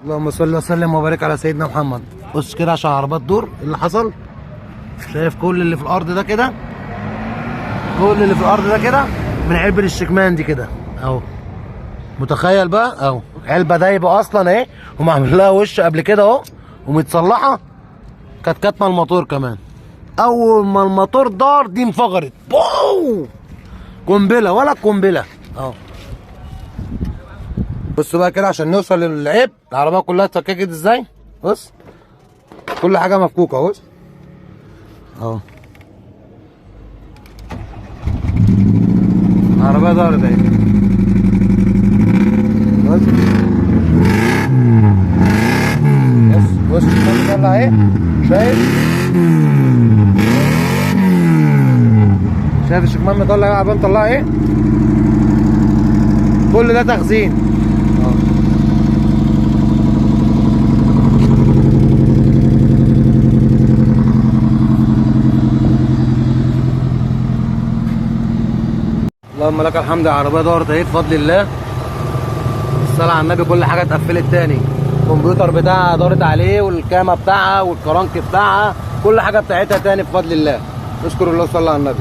اللهم صل وسلم وبارك على سيدنا محمد. بص كده عشان العربية تدور اللي حصل. شايف كل اللي في الارض ده كده؟ كل اللي في الارض ده كده من علبة الشكمان دي كده اهو. متخيل بقى اهو، علبة دايبه اصلا اهي، ومعمول لها وش قبل كده اهو، ومتصلحه، كانت كاتمه الموتور كمان. اول ما الموتور دار دي انفجرت، بوم، قنبلة ولا قنبلة اهو. بصوا بقى كده عشان نوصل للعيب، العربية كلها اتفككت ازاي. بص كل حاجة مفكوكه اهو اهو. العربية دارت اهي. بص بص بص طلع ايه، شايف؟ شايف الشكمان مطلع ايه؟ العربية مطلعه ايه؟ كل ده تخزين. اللهم لك الحمد، العربية دارت اهي بفضل الله. الصلاة على النبي، كل حاجة اتقفلت تاني. الكمبيوتر بتاعها دارت عليه، والكامه بتاعها، والكرانك بتاعها، كل حاجة بتاعتها تاني بفضل الله. اشكر الله وصلى على النبي.